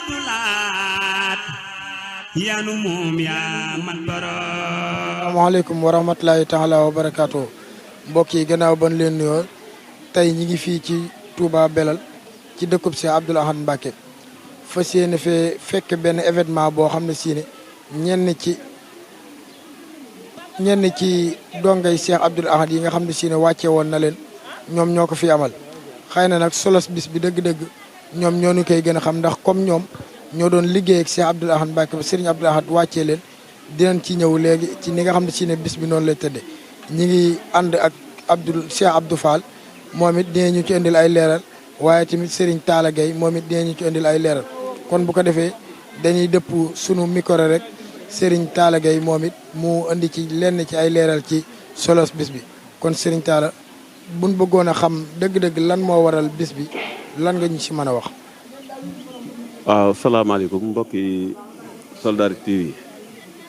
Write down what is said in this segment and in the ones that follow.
Abdoulaat yanu moom yaa mat borom. asalaamaaleykum wa rahmatulahi taala wa barakaatu mbokk yi gannaaw ban leen nuyoo tey ñi ngi fii ci Touba Belal ci dëkkub Cheikh Abdoul Ahad Mbacké fas yéene fee fekk benn événement boo xam ne si ne ñenn ci dongay Cheikh Abdoul Ahad yi nga xam ne si ne wàcce woon na leen ñoom ñoo ko fi amal xëy na nag solos bis bi dëgg-dëgg ñoom ñoo ñu koy gën a xam ndax comme ñoom ñoo doon liggéey ak Cheikh Abdoul Ahad Mbacké ba Serigne Abdoul Ahad wàccee leen dinañ ci ñëw léegi ci ni nga xam ne si ne bis bi noonu lay tëdde ñi ngi ànd ak Cheikh Abdou Fall moom it dinañu ci indil ay leeral waaye tamit Serigne Talla Gueye moom it dinañu ci indil ay leeral kon bu ko defee dañuy dëpp sunu micro rek Serigne Talla Gueye moom it mu indi ci lenn ci ay leeral ci solos bis bi kon Serigne Talla buñ bëggoon a xam dëgg-dëgg lan moo waral bis bi lan nga ñu si mën a wax. waaw salaamaaleykum mbokki Solidarité TV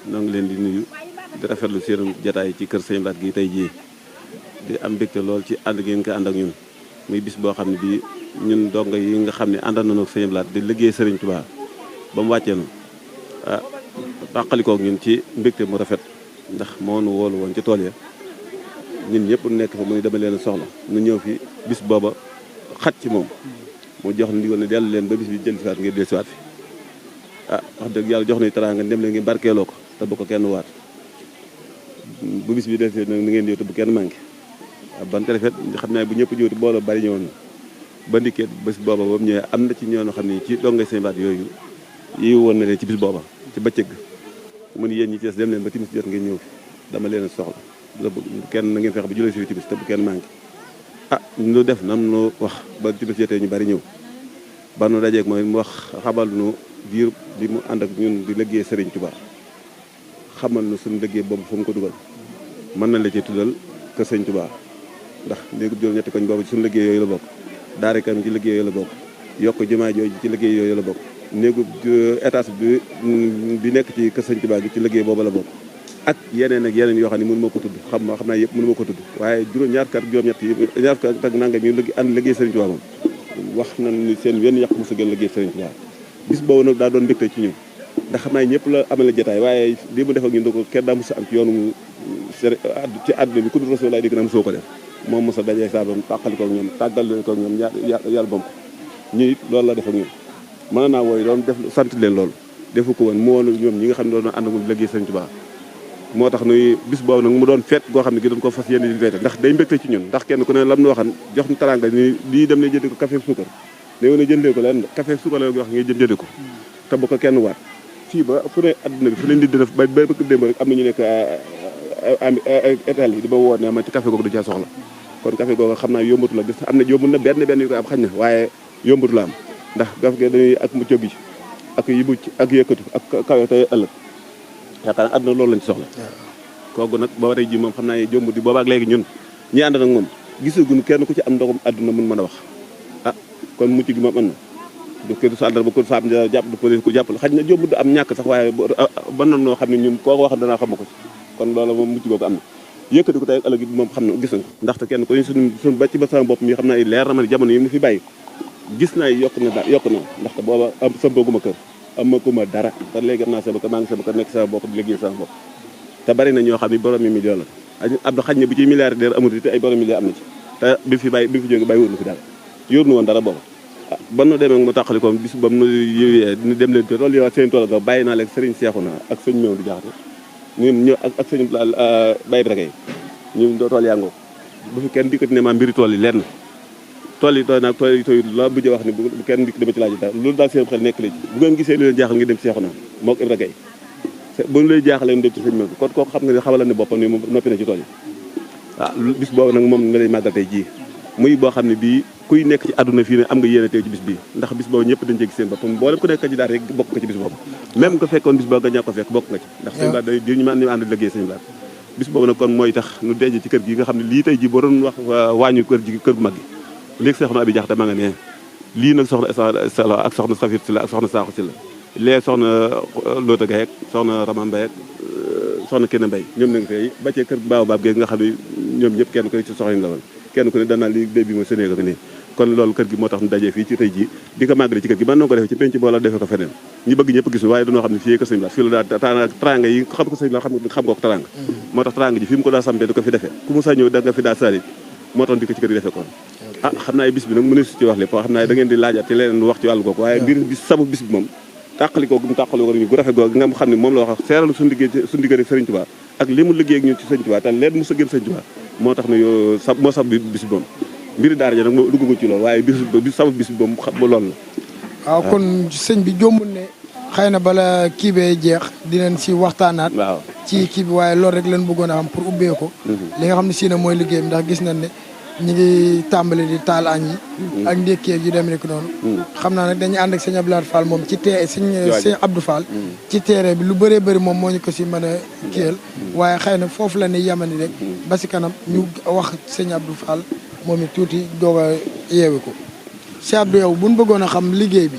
ñoo ngi leen di nuyu di rafetlu seen jataay ci kër Sëñ Blaat gi tey jii di am mbégte lool ci ànd ngeen ko ànd ak ñun muy bis boo xam ne bii ñun donga yi nga xam ne àndal nañu ak Sëñ Blaat di liggéey Sëriñ Tuubaa ba mu wàccee nu tàqalikook ñun ci mbégte mu rafet ndax moo nu woolu woon ci tool ya ñun ñëpp nekk fa muy dama leen soxla nu ñëw fi bis booba xat ci moom mu jox ndigal ne dellu leen ba bis bi jël siwaat ngir del siwaat fi wax dëgg yàlla jox nañu teraanga dem leen ngeen barkeeloo ko te bu ko kenn waat bu bis bi del si nag ni ngeen ñëw te bu kenn manqué ban ko defet xam naa bu ñëpp ñëw te booloo bari ñëwoon ba ndikkeet bis booba ba mu ñëwee am na ci ñoo xam ne ci dongay Sëñ Blaat yooyu yi woon na leen ci bis booba ci bëccëg mu ni yéen ñi ci des dem leen ba timis jot ngeen ñëw fi dama leen soxla kenn na ngeen fexe ba julee si timis te bu kenn manqué ñu def nam nu wax ba timis jotee ñu bari ñëw ba nu dajeeg mooy mu wax xamal nu diir bi mu ànd ak ñun di liggéey Serigne Touba xamal nu suñu liggéey boobu fu mu ko dugal mën na la ci tuddal kër Sëñ Touba ndax léegi juróom-ñetti koñ boobu ci suñu liggéey yooyu la bokk daara kam ci liggéey yooyu la bokk yokk jumaa jooju ci liggéey yooyu la bokk néegu étage bi nekk ci kër Sëñ Touba gi ci liggéey boobu la bokk ak yeneen yoo xam ne mënu ma ko tudd xam naa yëpp mënu ma ko tudd waaye juróom-ñett yi ñaar fukk ak nangam yi ànd liggéey Sëriñ Touba moom wax nañ ni seen wenn yàq mosu gën liggéey Sëriñ Touba bis boobu nag daa doon mbégte ci ñun ndax xam naa ñëpp la amale jotaay waaye lii mu def ak ñun da ko kenn daa mos a am ci yoonu ci àdduna bi ku dul Rasul laay dégg na mosoo ko def moom mos a dajee saabam tàqali koog ñoom tàggal koog ñoom yàlla bom ko ñu it loolu la def ak ñun mën naa wooyu doon def sant leen loolu defu ko woon mu woon ñoom ñi nga xam ne doon ànd ak liggéey Sëriñ Touba moo tax nuy bis boobu nag mu doon feet goo xam ne gi doon ko fas yéene di feete ndax day mbégte ci ñun ndax kenn ku ne lam nu waxan jox ñu taranga ni lii dem ne jëndi ko café suukar ne woon jëndee ko leen café suukar la wax ngay jëndi ko te bu ko kenn waat fii ba fu ne adduna bi fu leen di def ba bëgg démb rek am na ñu nekk état yi di ba woo ne ma ci café googu da caa soxla kon café googu xam naa yombatu la gis am na yombut na benn yu koy am xañ na waaye yombatu la am ndax café gi dañuy ak mu jóg gi ak yi mucc ak yëkkatu ak kawe tey ëllëg yaakaar naa àdduna loolu lañ ci soxla kooku nag booba tey ji moom xam naa ne jomb di booba ak léegi ñun ñi ànd nag moom gisaguñu kenn ku ci am ndoxum àdduna mun mën a wax kon mucc gi moom am na du kër sa àndal ba ko faam jàpp du police ku jàpp xaj na jomb du am ñàkk sax waaye ba noonu noo xam ne ñun koo wax danaa xam ko ci kon loolu moom mucc googu am na yëkkati ko tey ëllëg bi moom xam na gis na ndaxte kenn ko suñu ba ci ba sama bopp mi xam naa leer na ma ne jamono yi mu fi bàyyi gis naa yokk na ndaxte booba am sambaguma kër amaguma dara te léegi am naa sama kër maa ngi sama kër nekk sama bopp di liggéey sama bopp te bari na ñoo xam ne borom mi million la Abdou xaj na bu ci milliardaire amul te ay borom million am na ci te bi fi jóge bàyyi woon na fi dara yor nu woon dara booba ba nu demee mu tàqali ko bis ba mu yëwee ñu dem leen tool yow seen tool ga bàyyi naa leen sëriñ Seexuna ak sëñ Mew di jaxate ñun ñëw ak sëñ Baye Brakay ñu tool yaa ngoo bu fi kenn dikkati ne maa mbiri tool yi lenn tool yi tooy naag tool yi tooy la bu wax ne bu kenn dikk dama ci laaj dara loolu daal seen xel nekk la ci bu ngeen gisee lu leen jaaxal ngeen dem Seexuna mook Ibra Gay bu ñu lay jaaxalee ñu dem ci sëñ Mew kon kooku xam nga ne xamalal ne boppam ni moom noppi na ci tool yi bis boobu nag moom nga lay màggal tey jii muy boo xam ne bii kuy nekk ci àdduna fii ne am nga yéene teew ci bis bii ndax bis boobu ñëpp dañ cee gis seen bopp boolem ku nekk candidat rek bokk nga ci bis boobu même ko fekkoon bis boobu nga ñàkk ko fekk bokk nga ci ndax sëñ Blaat day ñu ñu ànd liggéey sëñ Blaat bis boobu nag kon mooy tax nu denc ci kër gi nga xam ne lii tey ji boo doon wax wàññu kër gu mag gi léegi soxna Abi Jaxate maa nga ne lii nag soxna Sala ak soxna Safir si la ak soxna Saaxu si la léegi soxna Loota Gaye ak soxna Rama Mbaye ak soxna Kene Mbaye ñoom na nga fay ba cee kër baaw baab gi nga xam ne ñoom ñëpp kenn ko ci soxla la woon kenn ku ne danaa li béy bi mooy Sénégal nii kon loolu kër gi moo tax ñu dajee fii ci tey jii di ko màggale ci kër gi mën na ko defee ci penc boo la defee ko feneen ñi bëgg ñëpp gisul waaye dañoo xam ne fii kër sëñ Blaat fii la daa teranga yi xam ko sëñ Blaat xam nga ko teranga moo tax teranga ji fi mu ko daa sampee di ko fi defee ku mu sa ñëw da nga fi daa salit moo tax di ko ci kër gi defee kon xam naa bis bi nag mënu si ci wax lépp xam naa da ngeen di laajaat ci leneen wax ci wàllu googu waaye mbir bi sabu bis bi moom tàqalikoo gu mu tàqalikoo ñu gu rafet googu nga xam ne moom la wax seeral suñu liggéey ak Sëriñ Tuubaa ak li mu liggéey ak ñun ci Sëriñ Tuubaa te leen mu sa gën Sëriñ Tuubaa moo tax ne moo sab bis bi moom mbiri daara ja nag moo dugg ci loolu waaye bis sabu bis bi moom xam loolu la waaw kon sëñ bi jombul ne xëy na bala kii bee jeex dinañ si waxtaanaat waaw ci kii bi waaye loolu rek lañ bëggoon a xam pour ubbee ko li nga xam ne si ne mooy liggéey bi ndax gis nañ ne ñi ngi tàmbali di taal añ yi ak ndékkee yu dem nekk noonu xam naa nag dañuy ànd ak sëñ Abdoulaye Fall moom ci sëñ Abdou Fall ci terrain bi lu bëree bëri moom moo ñu ko si mën a kiyal waaye xëy na foofu la ni yamani rek ba si kanam ñu wax sëñ Abdou Fall moom it tuuti doog a yeewi ko sëñ Abdou yow buñ bëggoon a xam liggéey bi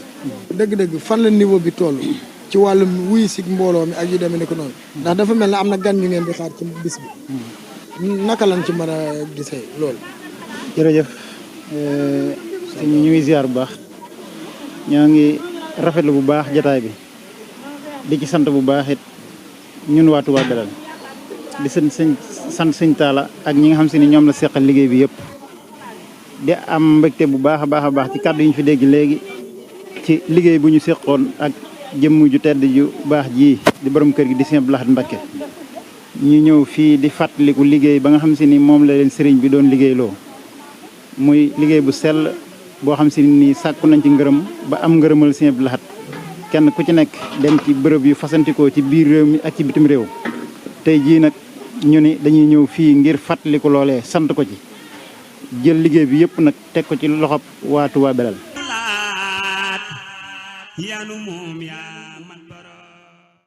dëgg-dëgg fan la niveau bi toll ci wàllum wuy si mbooloo mi ak yu demee nekk noonu ndax dafa mel ne am na gan ñu ngeen di xaar ci bis bi naka lañ ci mën a gisee loolu jërëjëf ñu ngi ziar bu baax ñoo ngi rafetlu bu baax jataay bi di ci sant bu baax it ñun waa Touba Belel di sant sëñ Talla ak ñi nga xam si ni ñoom la seqal liggéey bi yëpp di am mbégte bu baax a baax ci kàddu yi ñu fi dégg léegi ci liggéey bu ñu seqoon ak jëmm ju tedd ju baax ji di borom kër gi di Sëñ Abdou Lahad Mbacké ñu ñëw fii di fàttaliku liggéey ba nga xam si ni moom la leen sëriñ bi doon liggéeyloo muy liggéey bu sell boo xam si ni sàkku nañ ci ngërëm ba am ngërëmal Sëñ Abdou Lahad kenn ku ci nekk dem ci bërëb yu fasantikoo ci biir réew mi ak ci bitim réew tey jii nag ñu ni dañuy ñëw fii ngir fàttaliku loolee sant ko ci jël liggéey bi yëpp nag teg ko ci loxob waa Touba Belel